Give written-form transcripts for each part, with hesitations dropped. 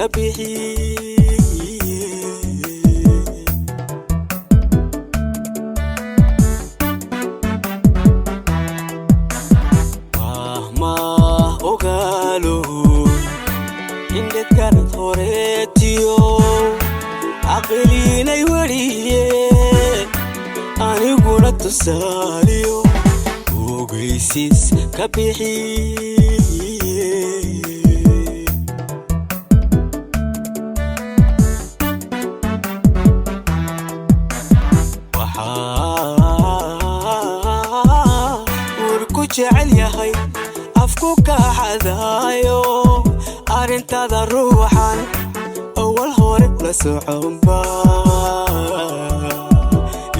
ka bixi. Mahmah ogaalo indhedgarad horeetiyo caqliinay weliye, aniguna tusaaliyo ogeysiis ka bixi. Waxaa wur ku jecel yahay afku kaxadaayo arrintada ruuxan awal hore la soconba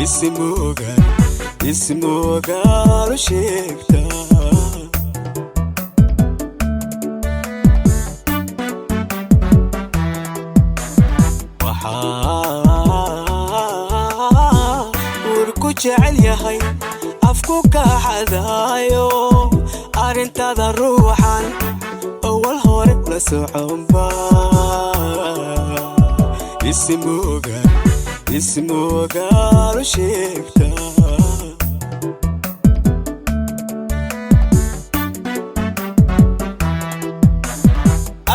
ismoga ismogaalu sheegta. Waxaa wur ku jecel yahay afku kaxadaayo arrintada ruuxan awal hore la soconba ismoga ismogaalu sheegta.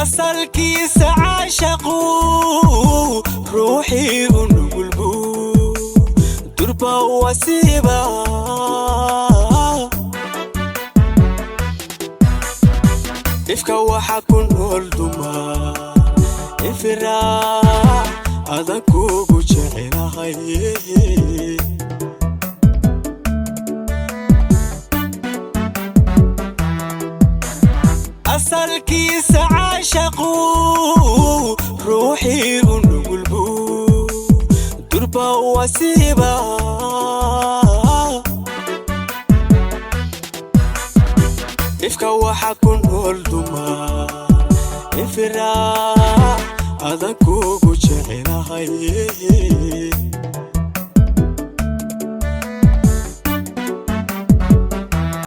Asalkiisa caashaqu ruuxii u nugulbu durba wasiiba, ifka waxa ku nool dumar infiraac adan kugu jecelahay. Asalkiisa caashaqu ruuxii u nugulbu durba wasiiba, ifka waxa ku nool dumar infiraac adan kugu jecelahay.